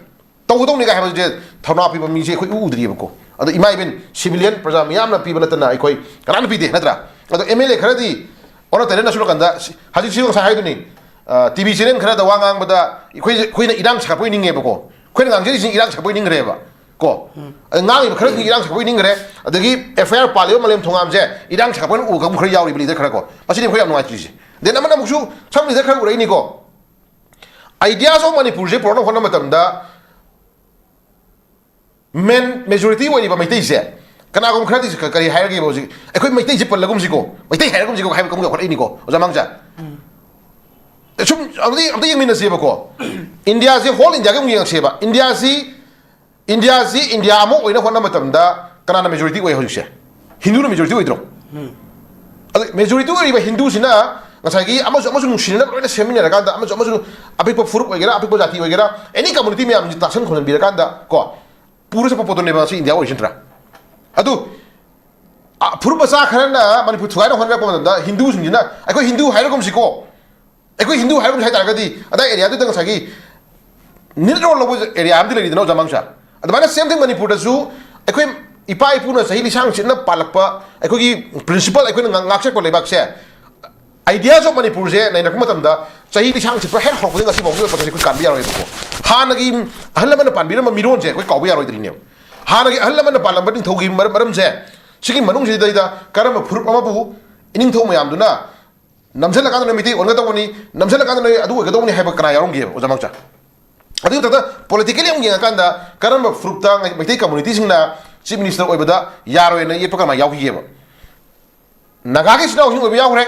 ꯇꯧꯒꯗꯧꯅꯤ ꯀꯥꯏ ꯍꯥꯏꯕꯁꯦ ꯊꯧꯅꯥ ꯄꯤꯕ ꯃꯤꯁꯦ ꯑꯩꯈꯣꯏ ꯎ ꯎꯗ꯭ꯔꯤꯑꯕꯀꯣ꯫ ꯑꯗꯣ ꯏꯃꯥ ꯏꯕꯦꯟ ꯁꯤꯚꯤꯂꯤꯌꯟ ꯄ꯭ꯔꯖꯥ ꯃꯤꯌꯥꯝꯅ ꯄꯤꯕ ꯅꯠꯇꯅ ꯑꯩꯈꯣꯏ ꯀꯅꯥꯅ ꯄꯤꯗꯦ, ꯅꯠꯇ꯭ꯔꯥ? ꯑꯗꯣ ꯑꯦꯝ ꯑꯦꯜ ꯑꯦ ꯈꯔꯗꯤ ꯑꯣꯟꯅ ꯇꯩꯅꯅ ꯁꯣꯝ ꯅꯥꯀꯟꯗ ꯁꯤ-, ꯍꯧꯖꯤꯛꯁꯤ ꯉꯁꯥꯏ ꯍꯥꯏꯗꯨꯅꯤ, ꯑ, ꯇꯤ ꯚꯤ ꯆꯦꯅꯦꯜ ꯈꯔꯗ ꯋꯥ ꯉꯥꯡꯕꯗ ꯑꯩꯈꯣꯏ, ꯑꯩꯈꯣꯏꯅ ꯏꯔꯥꯡ ꯁꯥꯒꯠꯄ ꯑꯣꯏꯅꯤꯡꯉꯦꯕꯀꯣ꯫ ꯑꯩꯈꯣꯏꯅ ꯉꯥꯡꯖꯔꯤꯁꯤ ꯏꯔꯥꯡ ꯁꯥꯒꯠꯄ ꯑꯣꯏꯅꯤꯡꯈ꯭ꯔꯦꯕ꯫ ꯀꯣ꯫ ꯑꯗ ꯉꯥꯡꯉꯤꯕ ꯈꯔꯗꯤ ꯏꯔꯥꯡ ꯁꯥꯒꯠꯄ ꯅꯤꯡꯈ꯭ꯔꯦ꯫ ꯑꯗꯒꯤ F I R ꯄꯥꯜꯂꯤꯕ ꯃꯂꯦꯝ ꯊꯣꯡꯉꯥꯝꯁꯦ ꯏꯔꯥꯡ ꯁꯥꯒꯠꯄꯅ ꯎ ꯈꯪꯕ ꯈꯔ ꯌꯥꯎꯔꯤꯕ leader ꯈꯔ ꯀꯣ꯫ ꯃꯁꯤꯅꯤ ꯑꯩꯈꯣꯏ ꯌꯥꯝ ꯅꯨꯡꯉꯥꯏꯇ꯭ꯔꯤꯁꯦ꯫ Then ꯑꯃꯅ ꯑꯃꯨꯛꯁꯨ some leader ꯈꯔ ꯎꯔꯛꯏꯅꯤꯀꯣ꯫ Ideas of ꯃꯅꯤꯄꯨꯔꯁꯦ ꯄꯨꯔꯛꯅꯕ ꯍꯣꯠꯅꯕ ꯃꯇꯝꯗ main majority ꯑꯣꯏꯔꯤꯕ ꯃꯩꯇꯩꯁꯦ, ꯀꯅꯥꯒꯨꯝꯕ ꯈꯔꯗꯤ ꯀ-, ꯀꯔꯤ ꯍꯥꯏꯔꯒꯦꯕ ꯍꯧꯖꯤꯛ? ꯑꯩꯈꯣꯏ ꯃꯩꯇꯩꯁꯦ ꯄꯜꯂꯒꯨꯝꯁꯤꯀꯣ, ꯃꯩꯇꯩ ꯍꯥꯏꯔꯒꯨꯝꯁꯤꯀꯣ ꯍꯥꯏꯕ ꯀꯥꯡꯕꯨ ꯌꯥꯎꯈꯠꯂꯛꯏꯅꯤꯀꯣ, ꯑꯣꯖꯥ ꯃꯥꯡꯖꯥ꯫ ꯁꯨꯝ ꯑꯝꯇ, ꯑꯝꯇ ꯌꯦꯡꯃꯤꯟꯅꯁꯦꯕꯀꯣ꯫ ꯏꯟꯗꯤꯌꯥꯁꯦ, whole ꯏꯟꯗꯤꯌꯥꯒꯤ ꯑꯃꯨꯛ ꯌꯦꯡꯉꯛꯁꯦꯕ꯫ ꯏꯟꯗꯤꯌꯥꯁꯤ, ꯏꯟꯗꯤꯌꯥꯁꯤ ꯏꯟꯗꯤꯌꯥ ꯑꯃ ꯑꯣꯏꯅ ꯍꯣꯠꯅꯕ ꯃꯇꯝꯗ ꯀꯅꯥꯅ majority ꯑꯣꯏ ꯍꯧꯖꯤꯛꯁꯦ? ꯍꯤꯟꯗꯨꯅ majority ꯑꯣꯏꯗ꯭ꯔꯣ? ꯑꯗ majority ꯑꯣꯏꯔꯤꯕ ꯍꯤꯟꯗꯨꯁꯤꯅ ꯉꯁꯥꯏꯒꯤ ꯑꯃꯁꯨ ꯑꯃꯁꯨ ꯅꯨꯡꯁꯤꯅꯅꯕ ꯂꯣꯏꯅ ꯁꯦꯝꯃꯤꯟꯅꯔꯀꯥꯟꯗ, ꯑꯃꯁꯨ ꯑꯃꯁꯨ ꯑꯄꯤꯛꯄ ꯐꯨꯔꯨꯞ ꯑꯣꯏꯒꯦꯔꯥ, ꯑꯄꯤꯛꯄ ꯖꯥꯇꯤ ꯑꯣꯏꯒꯦꯔꯥ, any community ꯃꯌꯥꯝꯁꯤ ꯇꯥꯁꯟ ꯈꯣꯝꯖꯤꯟꯕꯤꯔꯀꯥꯟꯗ ꯀꯣ, ꯄꯨꯔ ꯆꯠꯄ ꯄꯣꯠꯇꯨꯅꯦꯕ ꯉꯁꯤ ꯏꯟꯗꯤꯌꯥ ꯑꯣꯏꯔꯤꯁꯤ ꯅꯠꯇ꯭ꯔꯥ? ꯑꯗꯨ, ꯑ, ꯐꯨꯔꯨꯞ ꯃꯆꯥ ꯈꯔꯅ ꯃꯅꯤꯄꯨꯔ ꯊꯨꯒꯥꯏꯅ ꯍꯣꯠꯅꯔꯛꯄ ꯃꯇꯝꯗ ꯍꯤꯟꯗꯨꯁꯤꯡꯁꯤꯅ ꯑꯩꯈꯣꯏ ꯍꯤꯟꯗꯨ ꯍꯥꯏꯔꯒꯨꯝꯁꯤꯀꯣ, ꯑꯩꯈꯣꯏ ꯍꯤꯟꯗꯨ ꯍꯥꯏꯔꯒꯨꯝꯁꯤ ꯍꯥꯏ ꯇꯥꯔꯒꯗꯤ ꯑꯗꯥꯏ area ꯗꯨꯗ ꯉꯁꯥꯏꯒꯤ ꯅꯤꯠ ꯔꯣꯜ ꯂꯧꯕ area ꯑꯃꯗꯤ ꯂꯩꯔꯤꯗꯅ, ꯑꯣꯖꯥ ꯃꯥꯡꯁꯥ? ꯑꯗꯨꯃꯥꯏꯅ same thing ꯃꯅꯤꯄꯨꯔꯗꯁꯨ ꯑꯩꯈꯣꯏ ꯏꯄꯥ ꯏꯄꯨꯅ ꯆꯍꯤ ꯂꯤꯁꯥꯡ ꯆꯤꯠꯅ ꯄꯥꯜꯂꯛꯄ ꯑꯩꯈꯣꯏꯒꯤ principle, ꯑꯩꯈꯣꯏꯅ ꯉꯥꯛ-, ꯉꯥꯛꯆꯔꯛꯄ ꯂꯩꯕꯥꯛꯁꯦ, Ideas of ꯃꯅꯤꯄꯨꯔꯁꯦ ꯅꯩꯅꯔꯛꯄ ꯃꯇꯝꯗ ꯆꯍꯤ ꯂꯤꯁꯥꯡ ꯆꯤꯠꯄ ꯍꯦꯛ ꯍꯧꯔꯛꯄꯗꯒꯤ ꯉꯁꯤ ꯐꯥꯎꯕꯒꯤ ꯑꯣꯏꯕ ꯄꯣꯠꯁꯦ ꯑꯩꯈꯣꯏ ꯀꯥꯟꯕ ꯌꯥꯔꯣꯏꯕꯀꯣ꯫ ꯍꯥꯟꯅꯒꯤ ꯑꯍꯜ ꯂꯃꯟꯅ ꯄꯥꯟꯕꯤꯔꯝꯕ ꯃꯤꯔꯣꯟꯁꯦ ꯑꯩꯈꯣꯏ ꯀꯥꯎꯕ ꯌꯥꯔꯣꯏꯗ꯭ꯔꯤꯅꯦꯕ꯫ ꯍꯥꯟꯅꯒꯤ ꯑꯍꯜ ꯂꯃꯟꯅ ꯄꯥꯜꯂꯝꯕ ꯅꯤꯡꯊꯧꯒꯤ ꯃꯔ-, ꯃꯔꯝꯁꯦ, ꯁꯤꯒꯤ ꯃꯅꯨꯡꯁꯤꯗꯩꯗ ꯀꯔꯝꯕ ꯐꯨꯔꯨꯞ ꯑꯃꯕꯨ ꯏꯅꯤꯡꯊꯧ ꯃꯌꯥꯝꯗꯨꯅ ꯅꯝꯁꯤꯜꯂꯀꯥꯟꯗ ꯅꯣꯏ ꯃꯩꯇꯩ ꯑꯣꯟꯒꯗꯧꯕꯅꯤ, ꯅꯝꯁꯤꯜꯂꯀꯥꯟꯗ ꯅꯣꯏ ꯑꯗꯨ ꯑꯣꯏꯒꯗꯧꯕꯅꯤ ꯍꯥꯏꯕ ꯀꯅꯥ ꯌꯥꯎꯔꯝꯒꯦꯕ, ꯑꯣꯖꯥ ꯃꯥꯡꯁꯥ? ꯑꯗꯨꯒꯤ ꯃꯊꯛꯇ politically ꯑꯃꯨꯛ ꯌꯦꯡꯉꯀꯥꯟꯗ ꯀꯔꯝꯕ ꯐꯨꯔꯨꯞꯇ ꯃꯩꯇꯩ community ꯁꯤꯡꯅ chief minister ꯑꯣꯏꯕꯗ ꯌꯥꯔꯣꯏꯅ ꯌꯦꯠꯄ ꯀꯃꯥꯏꯅ ꯌꯥꯎꯈꯤꯒꯦꯕ? ꯅꯥꯒꯥꯒꯤ ꯏꯆꯤꯟ ꯏꯅꯥꯎꯁꯤꯡ ꯑꯣꯏꯕ ꯌꯥꯎꯈ꯭ꯔꯦ,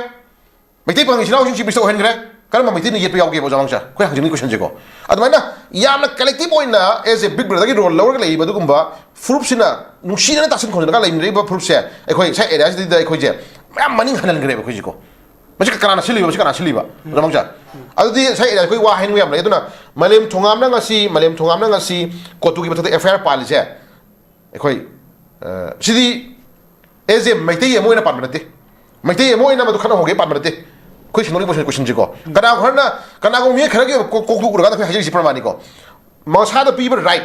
ꯃꯩꯇꯩ ꯄꯥꯉꯜꯒꯤ ꯏꯆꯤꯟ ꯏꯅꯥꯎꯁꯤꯡ chief minister ꯑꯣꯏꯍꯟꯈ꯭ꯔꯦ꯫ ꯀꯔꯝꯕ ꯃꯩꯇꯩꯅ ꯌꯦꯠꯄ ꯌꯥꯎꯒꯦꯕ, ꯑꯣꯖꯥ ꯃꯥꯡꯁꯥ? ꯑꯩꯈꯣꯏ ꯍꯪꯖꯅꯤꯡꯉꯤ question ꯁꯦꯀꯣ꯫ ꯑꯗꯨꯃꯥꯏꯅ ꯌꯥꯝꯅ collective ꯑꯣꯏꯅ as a big brother ꯒꯤ role ꯂꯧꯔꯒ ꯂꯩꯔꯤꯕ ꯑꯗꯨꯒꯨꯝꯕ ꯐꯨꯔꯨꯞꯁꯤꯅ ꯅꯨꯡꯁꯤꯅꯅ ꯇꯥꯁꯤꯟ ꯈꯣꯝꯖꯤꯜꯂꯒ ꯂꯩꯃꯤꯟꯅꯔꯤꯕ ꯐꯨꯔꯨꯞꯁꯦ, ꯑꯩꯈꯣꯏ ꯉꯁꯥꯏ area ꯁꯤꯗꯩꯗ ꯑꯩꯈꯣꯏꯁꯦ ꯃꯌꯥꯝ ꯃꯅꯤꯡ ꯍꯟꯍꯟꯈ꯭ꯔꯦꯕ ꯑꯩꯈꯣꯏꯁꯦꯀꯣ꯫ ꯃꯁꯤ ꯀꯅꯥꯅ ꯁꯤꯜꯂꯤꯕ? ꯃꯁꯤ ꯀꯅꯥ ꯁꯤꯜꯂꯤꯕ, ꯑꯣꯖꯥ ꯃꯥꯡꯁꯥ? ꯑꯗꯨꯗꯤ ꯉꯁꯥꯏ ꯑꯩꯈꯣꯏ ꯋꯥ ꯍꯥꯏꯅꯤꯡꯕ ꯌꯥꯝ ꯂꯩ꯫ ꯑꯗꯨꯅ ꯃꯂꯦꯝ ꯊꯣꯉꯥꯝꯅ ꯉꯁꯤ, ꯃꯂꯦꯝ ꯊꯣꯉꯥꯝꯅ ꯉꯁꯤ ꯀꯣꯇꯨꯒꯤ ꯃꯊꯛꯇ F I R ꯄꯥꯜꯂꯤꯁꯦ, ꯑꯩꯈꯣꯏ, ꯑ, ꯁꯤꯗꯤ as a ꯃꯩꯇꯩ ꯑꯃ ꯑꯣꯏꯅ ꯄꯥꯟꯕ ꯅꯠꯇꯦ꯫ ꯃꯩꯇꯩ ꯑꯃ ꯑꯣꯏꯅ ꯃꯗꯨ ꯈꯠꯅꯍꯧꯒꯦ ꯄꯥꯟꯕ ꯅꯠꯇꯦ꯫ ꯑꯩꯈꯣꯏ ꯍꯤꯡꯅꯧꯂꯤꯕ question, question ꯁꯤꯀꯣ꯫ ꯀꯅꯥꯒꯨꯝꯕ ꯈꯔꯅ, ꯀꯅꯥꯒꯨꯝꯕ ꯃꯤ ꯈꯔꯒꯤ ꯀꯣꯛ-, ꯀꯣꯛꯇꯨ ꯎꯔꯀꯥꯟꯗ ꯑꯩꯈꯣꯏ ꯍꯥꯏꯖꯔꯤꯁꯤ ꯄ꯭ꯔꯃꯥꯟꯅꯤꯀꯣ꯫ ꯃꯁꯥꯗ ꯄꯤꯕ right,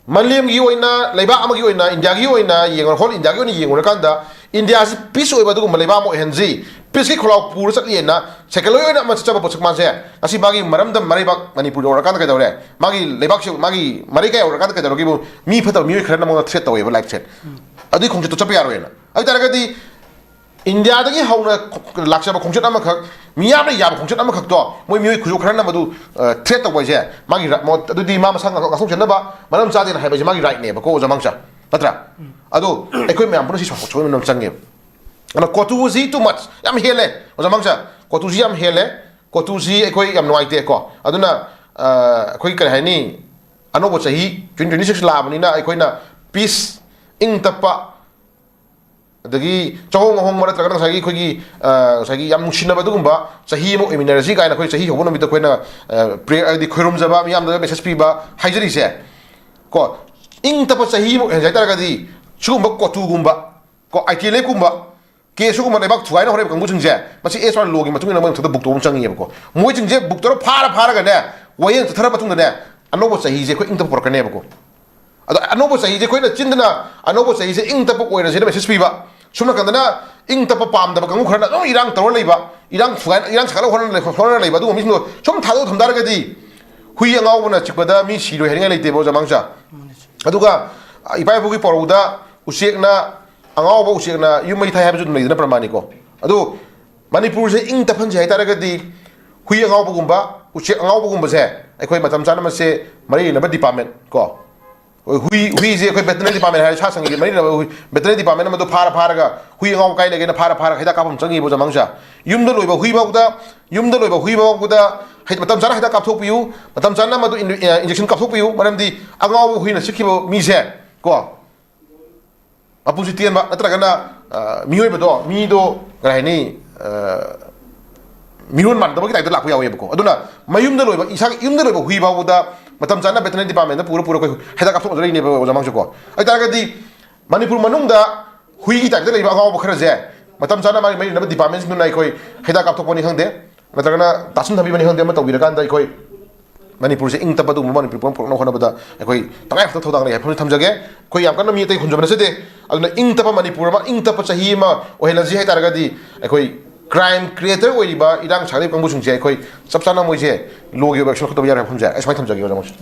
ꯃꯥꯂꯦꯝꯒꯤ ꯑꯣꯏꯅ, ꯂꯩꯕꯥꯛ ꯑꯃꯒꯤ ꯑꯣꯏꯅ, ꯏꯟꯗꯤꯌꯥꯒꯤ ꯑꯣꯏꯅ ꯌꯦꯡꯉ-, whole ꯏꯟꯗꯤꯌꯥꯒꯤ ꯑꯣꯏꯅ ꯌꯦꯡꯉꯨꯔꯀꯥꯟꯗ, ꯏꯟꯗꯤꯌꯥꯁꯤ ꯄꯤꯁ ꯑꯣꯏꯕ ꯑꯗꯨꯒꯨꯝꯕ ꯂꯩꯕꯥꯛ ꯑꯃ ꯑꯣꯏꯍꯟꯁꯤ, ꯄꯤꯁꯀꯤ ꯈꯣꯜꯂꯥꯎ ꯄꯨꯔ ꯆꯠꯂꯤꯑꯅ ꯁꯦꯀꯦꯟ ꯂꯣꯏ ꯑꯣꯏꯅ ꯑꯃ ꯆꯠꯆꯕ ꯄꯣꯠꯁꯛ ꯃꯥꯁꯦ ꯉꯁꯤ ꯃꯥꯒꯤ ꯃꯔꯝꯗꯝ ꯃꯔꯩꯕꯥꯛ ꯃꯅꯤꯄꯨꯔ ꯌꯧꯔꯀꯥꯟꯗ ꯀꯩꯗꯧꯔꯦ? ꯃꯥꯒꯤ ꯂꯩꯕꯥꯛꯁꯤ, ꯃꯥꯒꯤ ꯃꯔꯩꯀꯥꯏ ꯌꯧꯔꯀꯥꯟꯗ ꯀꯩꯗꯧꯔꯒꯦꯕꯨ? ꯃꯤ ꯐꯠꯇꯕ ꯃꯤꯑꯣꯏ ꯈꯔꯅ ꯃꯉꯣꯟꯗ ꯊ꯭ꯔꯦꯠ ꯇꯧꯋꯦꯕ, ꯂꯥꯏꯛꯁꯦ꯫ ꯑꯗꯨꯒꯤ ꯈꯣꯡꯆꯠꯇꯣ ꯆꯠꯄ ꯌꯥꯔꯣꯏꯅ꯫ ꯑꯗꯨ ꯑꯣꯏ ꯇꯥꯔꯒꯗꯤ ꯏꯟꯗꯤꯌꯥꯗꯒꯤ ꯍꯧꯅ ꯂꯥꯛꯆꯕ ꯈꯣꯡꯆꯠ ꯑꯃꯈꯛ, ꯃꯤꯌꯥꯝꯅ ꯌꯥꯕ ꯈꯣꯡꯆꯠ ꯑꯃꯈꯛꯇꯣ ꯃꯣꯏ ꯃꯤꯑꯣꯏ ꯈꯨꯖꯨ ꯈꯔꯅ ꯃꯗꯨ ꯊ꯭ꯔꯦꯠ ꯇꯧꯕ ꯍꯥꯏꯁꯦ, ꯃꯥꯒꯤ ꯔ-, ꯃꯣ-, ꯑꯗꯨꯗꯤ ꯃꯥ ꯃꯁꯥ ꯉꯥꯛ-, ꯉꯥꯛꯊꯣꯛꯆꯅꯕ ꯃꯔꯝ ꯆꯥꯗꯦꯅ ꯍꯥꯏꯕꯁꯦ ꯃꯥꯒꯤ ꯔꯥꯏꯠꯅꯦꯕꯀꯣ, ꯑꯣꯖꯥ ꯃꯥꯡꯁꯥ, ꯅꯠꯇ꯭ꯔꯥ? ꯑꯗꯣ ꯑꯩꯈꯣꯏ ꯃꯌꯥꯝ ꯄꯨꯝꯅ ꯁꯤ ꯁꯣꯛ-, ꯁꯣꯏꯕ ꯑꯃ ꯆꯪꯉꯦꯕ꯫ ꯑꯗꯨꯅ ꯀꯣꯇꯨꯁꯤ too much, ꯌꯥꯝ ꯍꯦꯜꯂꯦ, ꯑꯣꯖꯥ ꯃꯥꯡꯁꯥ꯫ ꯀꯣꯇꯨꯁꯤ ꯌꯥꯝ ꯍꯦꯜꯂꯦ꯫ ꯀꯣꯇꯨꯁꯤ ꯑꯩꯈꯣꯏ ꯌꯥꯝ ꯅꯨꯡꯉꯥꯏꯇꯦꯀꯣ꯫ ꯑꯗꯨꯅ, ꯑ, ꯑꯩꯈꯣꯏ ꯀꯔꯤ ꯍꯥꯏꯅꯤ, ꯑꯅꯧꯕ ꯆꯍꯤ twenty twenty six ꯂꯥꯛꯑꯕꯅꯤꯅ ꯑꯩꯈꯣꯏꯅ ꯄꯤꯁ, ꯏꯪ ꯇꯞꯄ, ꯑꯗꯒꯤ ꯆꯍꯣꯡ ꯉꯍꯣꯡꯕ ꯅꯠꯇ꯭ꯔꯒꯅ ꯉꯁꯥꯏꯒꯤ ꯑꯩꯈꯣꯏꯒꯤ, ꯑ, ꯉꯁꯥꯏꯒꯤ ꯌꯥꯝ ꯅꯨꯡꯁꯤꯅꯕ ꯑꯗꯨꯒꯨꯝꯕ ꯆꯍꯤ ꯑꯃ ꯑꯣꯏꯃꯤꯟꯅꯔꯁꯤ ꯀꯥꯏꯅ ꯑꯩꯈꯣꯏ ꯆꯍꯤ ꯍꯧꯕ ꯅꯨꯃꯤꯠꯇ ꯑꯩꯈꯣꯏꯅ, ꯑ, prayer, ꯍꯥꯏꯗꯤ ꯈꯣꯏꯔꯨꯝꯖꯕ, ꯃꯤꯌꯥꯝꯗ ꯃꯦꯁꯦꯖ ꯄꯤꯕ ꯍꯥꯏꯖꯔꯤꯁꯦ꯫ ꯀꯣ, ꯏꯪ ꯇꯞꯄ ꯆꯍꯤ ꯑꯃ ꯑꯣꯏꯍꯟꯁꯦ ꯍꯥꯏ ꯇꯥꯔꯒꯗꯤ ꯁꯤꯒꯨꯝꯕ ꯀꯣꯇꯨꯒꯨꯝꯕ, ꯀꯣ, ꯑꯥꯏ ꯇꯤ ꯑꯦꯜ ꯑꯦꯐꯀꯨꯝꯕ, ꯀꯦ ꯑꯦꯁ ꯌꯨꯒꯨꯝꯕ ꯂꯩꯕꯥꯛ ꯊꯨꯒꯥꯏꯅ ꯍꯣꯠꯅꯔꯤꯕ ꯀꯥꯡꯕꯨꯁꯤꯡꯁꯦ, ꯃꯁꯤ ꯑꯦꯁ ꯑꯥꯔ ꯂꯣꯒꯤ ꯃꯇꯨꯡ ꯏꯟꯅ ꯃꯣꯏ ꯃꯊꯛꯇ ꯕꯨꯛ ꯇꯧꯕ ꯑꯃ ꯆꯪꯉꯤꯑꯕꯀꯣ꯫ ꯃꯣꯏꯁꯤꯡꯁꯦ ꯕꯨꯛ ꯇꯧꯔ ꯐꯥꯔ ꯐꯥꯔꯒꯅꯦ, ꯋꯥꯌꯦꯜ ꯆꯠꯊꯔ ꯃꯇꯨꯡꯗꯅꯦ, ꯑꯅꯧꯕ ꯆꯍꯤꯁꯦ ꯑꯩꯈꯣꯏ ꯏꯪ ꯇꯞꯄ ꯄꯨꯔꯛꯀꯅꯦꯕꯀꯣ꯫ ꯑꯗꯣ ꯑꯅꯧꯕ ꯆꯍꯤꯁꯦ ꯑꯩꯈꯣꯏꯅ ꯆꯤꯟꯗꯅ ꯑꯅꯧꯕ ꯆꯍꯤꯁꯦ ꯏꯪ ꯇꯞꯄ ꯑꯣꯏꯔꯁꯦꯅ ꯃꯦꯁꯦꯖ ꯄꯤꯕ, ꯁꯣꯝ ꯅꯥꯀꯟꯗꯅ ꯏꯪ ꯇꯞꯄ ꯄꯥꯝꯗꯕ ꯀꯥꯡꯕꯨ ꯈꯔꯅ ꯑꯗꯨꯝ ꯏꯔꯥꯡ ꯇꯧꯔ ꯂꯩꯕ, ꯏꯔꯥꯡ ꯐꯨꯒꯥꯏ-, ꯏꯔꯥꯡ ꯁꯥꯒꯠꯂ ꯍꯣꯠꯅ ꯂꯩ-, ꯍꯣꯠꯅ ꯂꯩꯕ ꯑꯗꯨꯒꯨꯝꯕ ꯃꯤꯁꯤꯡꯗꯣ ꯁꯨꯝ ꯊꯥꯗꯣꯛꯑ ꯊꯝ ꯇꯥꯔꯒꯗꯤ ꯍꯨꯏ ꯑꯉꯥꯎꯕꯅ ꯆꯤꯛꯄꯗ ꯃꯤ ꯁꯤꯔꯣꯏ ꯍꯥꯏꯅꯤꯡꯉꯥꯏ ꯂꯩꯇꯦꯕ, ꯑꯣꯖꯥ ꯃꯥꯡꯁꯥ꯫ ꯑꯗꯨꯒ, ꯑ, ꯏꯄꯥ ꯏꯄꯨꯒꯤ ꯄꯥꯎꯔꯧꯗ ꯎꯆꯦꯛꯅ, ꯑꯉꯥꯎꯕ ꯎꯆꯦꯛꯅ ꯌꯨꯝ ꯃꯩ ꯊꯥꯏ ꯍꯥꯏꯕꯁꯨ ꯑꯗꯨꯝ ꯂꯩꯗꯅ, ꯄ꯭ꯔꯃꯥꯟꯅꯤꯀꯣ꯫ ꯑꯗꯣ ꯃꯅꯤꯄꯨꯔꯁꯦ ꯏꯪ ꯇꯞꯍꯟꯁꯦ ꯍꯥꯏ ꯇꯥꯔꯒꯗꯤ ꯍꯨꯏ ꯑꯉꯥꯎꯕꯒꯨꯝꯕ, ꯎꯆꯦꯛ ꯑꯉꯥꯎꯕꯒꯨꯝꯕꯁꯦ ꯑꯩꯈꯣꯏ ꯃꯇꯝ ꯆꯥꯅ ꯃꯁꯦ ꯃꯔꯤ ꯂꯩꯅꯕ ꯗꯤꯄꯥꯔꯠꯃꯦꯟ ꯀꯣ, ꯍꯣꯏ, ꯍꯨꯏ, ꯍꯨꯏꯁꯦ ꯑꯩꯈꯣꯏ ꯚꯦꯇꯅꯔꯤ ꯗꯤꯄꯥꯔꯠꯃꯦꯟ ꯍꯥꯏꯔꯦ, ꯁꯥ ꯁꯟꯒꯤ ꯃꯔꯤ ꯂꯩꯅꯕ ꯍꯨꯏ, ꯚꯦꯇꯅꯔꯤ ꯗꯤꯄꯥꯔꯠꯃꯦꯟ ꯑꯃꯗꯣ ꯐꯥꯔ ꯐꯥꯔꯒ ꯍꯨꯏ ꯑꯉꯥꯎꯕ ꯀꯥꯏ ꯂꯩꯒꯦꯅ ꯐꯥꯔ ꯐꯥꯔꯒ ꯍꯤꯗꯥꯛ ꯀꯥꯞꯐꯝ ꯆꯪꯉꯤꯕ, ꯑꯣꯖꯥ ꯃꯥꯡꯁꯥ꯫ ꯌꯨꯝꯗ ꯂꯣꯏꯕ ꯍꯨꯏ ꯐꯥꯎꯗ, ꯌꯨꯝꯗ ꯂꯣꯏꯕ ꯍꯨꯏ ꯐꯥꯎꯕꯗ ꯍꯩ-, ꯃꯇꯝ ꯆꯥꯅ ꯍꯤꯗꯥꯛ ꯀꯥꯞꯊꯣꯛꯄꯤꯌꯨ, ꯃꯇꯝ ꯆꯥꯅ ꯃꯗꯨ ꯏꯟ-, ꯑ, ꯏꯟꯖꯦꯛꯁꯟ ꯀꯥꯞꯊꯣꯛꯄꯤꯌꯨ, ꯃꯔꯝꯗꯤ ꯑꯉꯥꯎꯕ ꯍꯨꯏꯅ ꯆꯤꯛꯈꯤꯕ ꯃꯤꯁꯦ ꯀꯣ, ꯃꯄꯨꯟꯁꯤ ꯇꯦꯟꯕ ꯅꯠꯇ꯭ꯔꯒꯅ, ꯑ, ꯃꯤꯑꯣꯏꯕꯗꯣ, ꯃꯤꯗꯣ ꯀꯔꯤ ꯍꯥꯏꯅꯤ, ꯑ, ꯃꯤꯔꯣꯟ ꯃꯥꯟꯅꯗꯕꯒꯤ ꯇꯥꯏꯞꯇ ꯂꯥꯛꯄ ꯌꯥꯎꯋꯦꯕꯀꯣ꯫ ꯑꯗꯨꯅ ꯃꯌꯨꯝꯗ ꯂꯣꯏꯕ, ꯏꯁꯥꯒꯤ ꯌꯨꯝꯗ ꯂꯣꯏꯕ ꯍꯨꯏ ꯐꯥꯎꯕꯗ ꯃꯇꯝ ꯆꯥꯅ ꯚꯦꯇꯅꯔꯤ ꯗꯤꯄꯥꯔꯠꯃꯦꯟꯗ ꯄꯨꯔ ꯄꯨꯔꯒ ꯑꯩꯈꯣꯏ ꯍꯤꯗꯥꯛ ꯀꯥꯞꯊꯣꯛꯅꯖꯔꯛꯏꯅꯦꯕ, ꯑꯣꯖꯥ ꯃꯥꯡꯁꯨꯀꯣ꯫ ꯑꯗꯨ ꯑꯣꯏꯇꯥꯔꯒꯗꯤ ꯃꯅꯤꯄꯨꯔ ꯃꯅꯨꯡꯗ ꯍꯨꯏꯒꯤ ꯇꯥꯏꯞꯇ ꯂꯩꯕ ꯑꯉꯥꯎꯕ ꯈꯔꯁꯦ ꯃꯇꯝ ꯆꯥꯅ ꯃꯥꯒꯤ ꯃꯔꯤ ꯂꯩꯅꯕ ꯗꯤꯄꯥꯔꯠꯃꯦꯟꯁꯤꯡꯗꯨꯅ ꯑꯩꯈꯣꯏ ꯍꯤꯗꯥꯛ ꯀꯥꯞꯊꯣꯛꯄꯅꯤ ꯈꯪꯗꯦ, ꯅꯠꯇ꯭ꯔꯒꯅ ꯇꯥꯁꯤꯟ ꯊꯝꯕꯤꯕꯅꯤ ꯈꯪꯗꯦ, ꯑꯃ ꯇꯧꯕꯤꯔꯀꯥꯟꯗ ꯑꯩꯈꯣꯏ ꯃꯅꯤꯄꯨꯔꯁꯦ ꯏꯪ ꯇꯞꯄ ꯑꯗꯨꯒꯨꯝꯕ ꯃꯅꯤꯄꯨꯔ ꯄꯨꯝꯅꯃꯛ ꯄꯨꯔꯛꯅꯕ ꯍꯣꯠꯅꯕꯗ ꯑꯩꯈꯣꯏ ꯇꯉꯥꯏ ꯐꯗꯕ ꯊꯧꯗꯥꯡ ꯂꯩ ꯍꯥꯏꯕ ꯊꯝꯖꯒꯦ꯫ ꯑꯩꯈꯣꯏ ꯌꯥꯝ ꯀꯟꯅ ꯃꯤ ꯑꯇꯩ ꯍꯨꯟꯖꯕ ꯅꯠꯆꯗꯦ꯫ ꯑꯗꯨꯅ ꯏꯪ ꯇꯞꯄ ꯃꯅꯤꯄꯨꯔ ꯑꯃ, ꯏꯪ ꯇꯞꯄ ꯆꯍꯤ ꯑꯃ ꯑꯣꯏꯍꯜꯂꯁꯤ ꯍꯥꯏꯇꯥꯔꯒꯗꯤ, ꯑꯩꯈꯣꯏ ꯀ꯭ꯔꯥꯏꯝ ꯀ꯭ꯔꯤꯌꯦꯇꯔ ꯑꯣꯏꯔꯤꯕ, ꯏꯔꯥꯡ ꯁꯥꯒꯠꯂꯤꯕ ꯀꯥꯡꯕꯨꯁꯤꯡꯁꯦ ꯑꯩꯈꯣꯏ ꯆꯞ ꯆꯥꯅ ꯃꯣꯏꯁꯦ ꯂꯣꯒꯤ ꯑꯣꯏꯕ ꯑꯦꯛꯁꯟ ꯂꯧꯈꯠꯇꯕ ꯌꯥꯔꯣꯏ ꯍꯥꯏꯕ ꯋꯥꯐꯝꯁꯦ ꯑꯩ ꯁꯨꯃꯥꯏꯅ ꯊꯝꯖꯒꯦ, ꯑꯣꯖꯥ ꯃꯣꯏꯁꯦ꯫